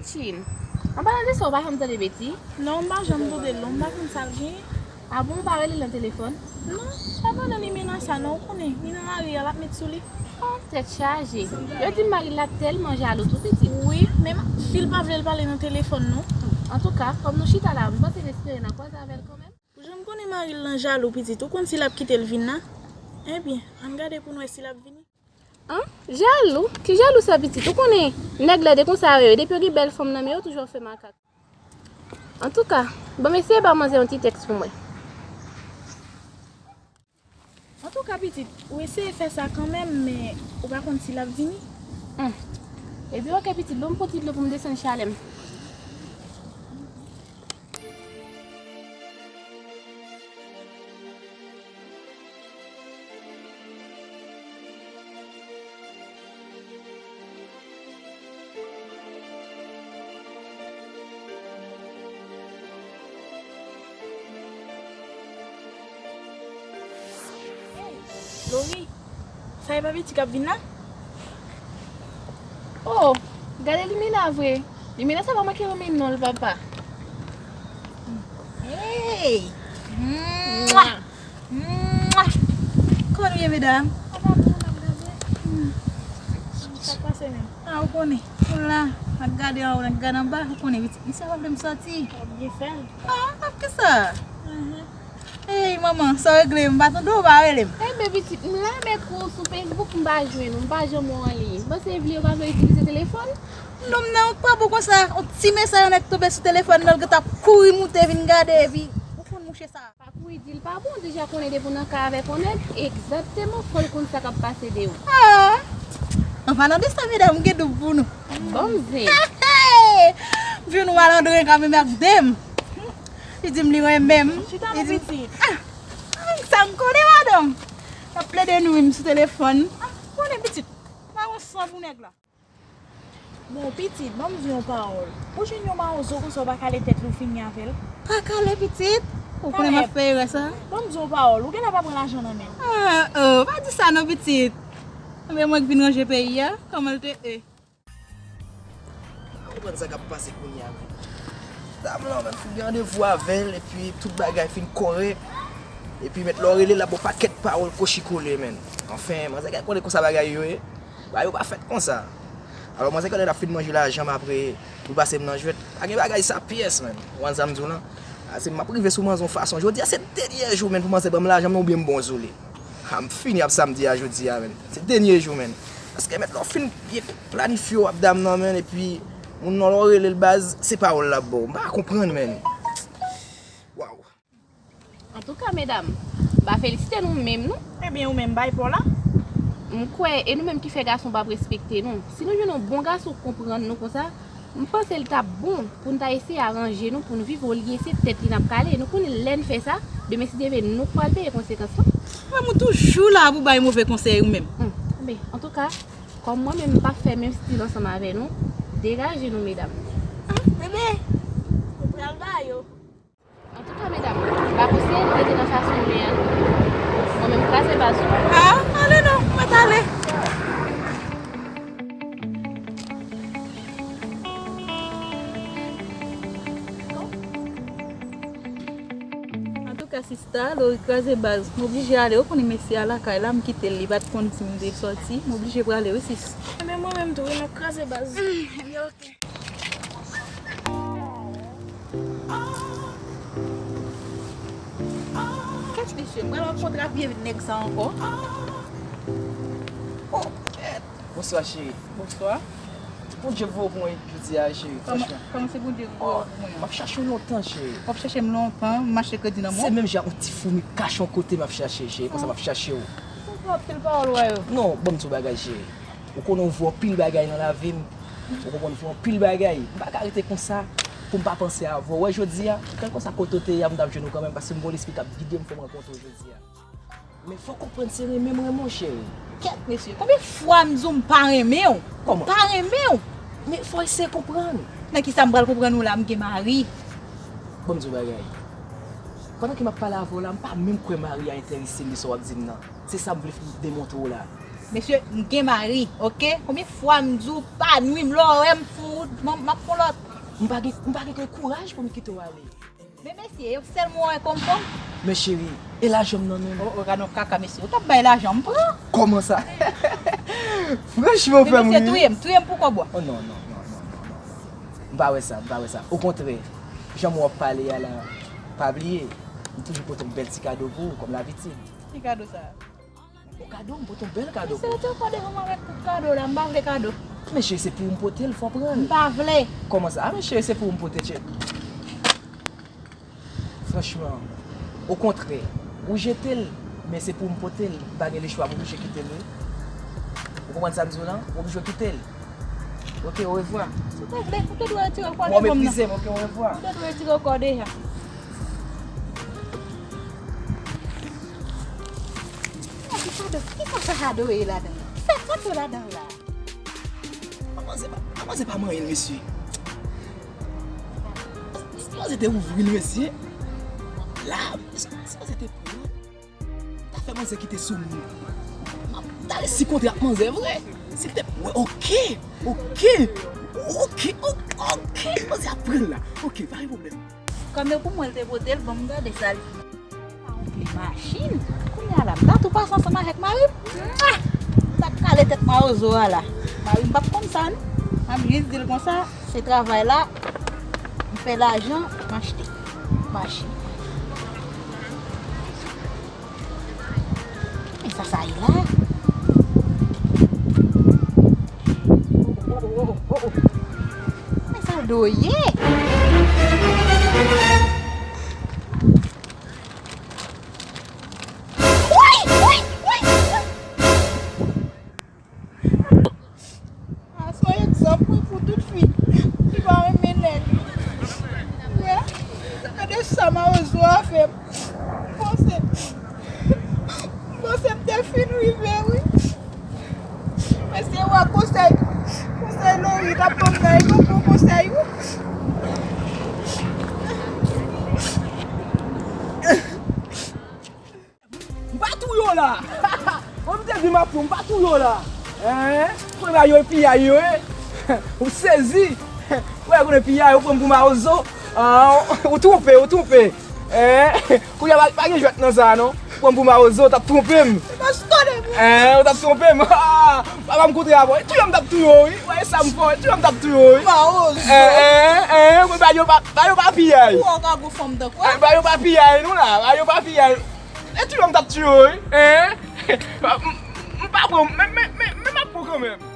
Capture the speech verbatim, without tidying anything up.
Chin. An palan de sa, ou pa janm tande Beti? Non, m pa janm tande l non, m pa konn sa l genyen. A bon, ou pa rele l nan telefòn? Non, m pa pale li menas sa non, ou konnen, li nan lari a, l ap met sou li. Oh, tèt chaje. Yo di m mari l la tèlman jalou tou pitit. Wi, men fi l pa vle l pale nan telefòn non. Antouka, kòm nou chita la, m panse n espere n a kwaze avè l kanmenm. Ou janm konnen mari l lan jalou pitit, ou konn si l ap kite l vin la? Ebyen, ann gade pou n wè si l ap vini. An? Jalou? Ki jalou sa pitit? Ou konnen nèg lèd e konsa yo ye, depi yo gen bèl fanm nan men yo toujou ap fè makak. Antouka, ban m eseye ba manzè yon ti tèks pou mwen. Antouka pitit, ou eseye fè sa kanmenm, men ou pa konn si l ap vini. Hmm. Ebyen oke pitit, ban m pran ti dlo pou m desann chalè m. Lori, sa e pa pitit k ap vin la? Oh, gade Limena vre. Limena sa pa manke renmen non l papa. Hey! Mwa! Mwa! Kòman nou ye medam? Sa k pase menm? Ah, ou konnen. Nou la, n ap gade anwo, n ap gade anba, ou konnen pitit. Misye pa vle m sòti. W ap byen fè l. Ah, ap ki sa? Ey, manman, sa w regle? M pa tande w, ou pa rele m. Enben pitit, m la m ekril sou Facebook, m pa jwenn ou, m pa janm wè w an liy. M panse w vle ou pa vle w itilize telefòn? Nonm nan pa bon konsa, yon ti mesaj yon nèg tonbe sou telefòn nan, l gentan kouri moute vin gade, epi ou konn mouche sa. Pa kouri di l pa bon, deja konnen depi w nan kay avèk yon nèg, egzakteman fò l konn sa k ap pase de ou. Ah! An palan de sa, medam, m gen doub pou nou. Bon, m zen. Vin ou malandren ka menm ak de m. Li di m li renmen m. Chita non pitit. Ah! Sa m konnen, madanm. L ap plede nwi m sou telefòn. Ah, konnen pitit. Pa gon san pou nèg la. Bon, pitit, ban m di w yon pawòl. Ou jwenn yon mawozo konsa w pa kale tèt li, w fini avè l? Pa kale, pitit. Ou konnen m ap fè erè sa. Ban m di w yon pawòl. Ou genlè pa pran lajan nan men l. Ah, oh, pa di sa non, pitit. Enben mwen k vin ranje peyi a, kòman l te ye? Pa konprann sa k ap pase kounye a menm. Dam lan menm fin gen randevou avè l, epi tout bagay fin kòrèk. Epi mèt lè w rele l, l ap ba w pakèt pawòl kochikole menm. Anfen, manzè, gad konnen konsa bagay yo ye. Bagay yo pa fèt konsa. Alò, manzè, konnen l ap fin manje lajan m apre pou l pase m nan jwèt. Pa gen bagay sa pyès menm. Ou konn sa m di w lan? Ase m ap rive sou manzè yon fason. Jodi a se dènye jou menm pou manzè ban m lajan m nan oubyen m ba w zoule. Ha, m fini ap samdi a jodi a menm. Se dènye jou menm. Paske mèt lè w fin byen planifye w ap dam nan menm, epi moun nan lè w rele l baz, se pawòl l ap ba w. M pa konprann menm. Waw. Antouka medam, m pa felisite nou menm non. Ebyen ou menm bay pa w la. M kwè e nou menm ki fè gason p ap respekte nou. Si nou jwenn yon bon gason k konprann nou konsa, m panse l t ap bon pou n ta eseye aranje nou pou n viv olye se tèt li n ap kale. Nou konnen lè n fè sa, demen si Dye vle nou k pral peye konsekans lan. Mwen m toujou la pou bay move konsèy ou menm. Hmm. Enben, antouka, kòm mwen menm m p ap fè menm stil ansanm avè nou, degaje nou medam. Ah, enben, ou pral ba yo. Antouka medam, m pa konseye nou rete nan fason nou ye a non. Mwen menm m kraze baz ou. Ah, ale non, mwen t ale. Antouka sista, Lori kraze baz. M oblije ale, ou konnen mesye a lakay la, m kite l, li pa t konn si m te sòti. M oblije prale wi sis. Enben mwen menm tou wi, m ap kraze baz. Hmm, ebyen oke. Kèt mesye, m pral rankontre ak vye nèg sa ankò. Oh, kèt. Bonswa cheri. Bonswa. Bondye voye w pou mwen jodi a cheri, franchman. Kòman se Bondye voye w pou mwen an? M ap chache w lontan cheri. W ap chache m lontan, m mache kredi nan mò. Se menm jan yon ti foumi kache yon kote m ap chache cheri, konsa m ap chache w. Ou fè anpil pawòl wè yo. Non, ban m di w bagay cheri. Ou konnen w voye anpil bagay nan lavi m. Ou konprann, m fè anpil bagay. M pa ka rete konsa pou m pa panse avè w. Wè jodi a, kèlkeswa kote w te ye a, m t ap jwenn ou kanmenm, paske m gen yon lespri k ap gide m fè m rankontre w jodi a. Men fò w konprann se renmen m renmen w cheri. Kèt mesye, konbyen fwa m di w m pa renmen w? Kòman? M pa renmen w. Men fò w eseye konprann. Nan kisa m pral konprann ou la, m gen mari. Ban m di w bagay. Pandan ke m ap pale avè w la, m pa menm kwè mari a enterese m de sa w ap di m nan. Se sa m vle demontre w la. Mesye, m gen mari, oke? Konbyen fwa m di w pa nwi m, lè w wè m fou, m, m ap fè yon lòt. M pa gen, m pa gen kouraj pou m kite w ale. Men mesye, yo sèl mwen wè kòm fanm. Men cheri, e lajan m nan menm? O, o, gad yon kaka mesye, ou t ap bay lajan, m pran. Kòman sa? Franchman, w fè m ri. Men mesye, touye m, touye m pou kòb ou a. Oh non, non, non, non, non, non. M pa wè sa, m pa wè sa. Okontrè, jan m wè w ap pale a la, pa bliye, m toujou pote yon bèl ti kado pou ou, kòm labitid. Ki kado sa? Yon kado, m pote yon bèl kado pou ou. Mesye, ou te kòde fanm avèk tout kado la, m pa vle kado. Men cheri, se pou ou m pote l, fò w pran l. M pa vle. Kòman sa? A, men cheri, se pou ou m pote, cheri. Franchman, okontrè, ou jete l, men se pou m pote l. M pa gen lechwa, m oblije kite l, wi. Ou konprann sa m di w lan? M oblije kite l. Oke, orevwa. Si w te vle, ou te dwe retire kòde fanm nan. Ou meprize m, oke, orevwa. Ou te dwe retire kòde a. Kisa sa kado ye ladan? Kisa sa kado ladan la? Manzè pa, manzè pa manyen l, mesye. Manzè te ouvri l, mesye. La, manzè te pran. Ta fè manzè kite sou moun. M ap ta resi kontre ak manzè vre. Si l te, wè, oke, oke, oke, oke, oke, manzè ap pran l la. Oke, pa gen pwoblèm. Kòm yo pou mwen, l te pote l, ban m gade sa li. Sa yon pil machin. Kounye a la, m ta tou pase ansanm avèk mari m. Mwa! M t ap kale tèt mawozo a la. Mari m p ap konn sa, non. M ap jis di l konsa, se travay la, m fè lajan, m achte machin. Men sa sa ye la? Oh, oh, oh, oh, oh. Men sa l dwe ye? Woy! Woy! Woy! Woy! A, se yon egzanp, wi, pou tout fi ki pa renmen nèg. Wè, gade sa mawozo a fè m. M panse, m panse m te fin rive, wi. Men se wè konsèy, konsèy Lori t ap ban m nan, e yon bon konsèy, wi. M pa touye w la. Bon, m te di m ap pran, m pa touye w la. Hein? Kounye a yo e piyay yo ye. Ou sezi. Ou wè kounye piyay, ou pran m pou mawozo. Ah, ou twonpe, ou twonpe. Hein? Kounye a pa, pa gen jwèt nan sa, non. Pran m pou mawozo, w t ap twonpe m. Hein, ou t ap twonpe m. Ah, papa m kontre avè w. Touye m t ap touye w, wi. Ou wè sa m fè w. Touye m t ap touye w, wi. Mawozo. Hein, hein, hein. Ba yo pa, ba yo pa piyay. Ou wè w ka gwo fanm tankou. Ba yo pa piyay, non, la. Ba yo pa piyay. E touye m t ap touye w, wi. Hein? M, m pa pran, men, men, men, men m ap pran kanmenm.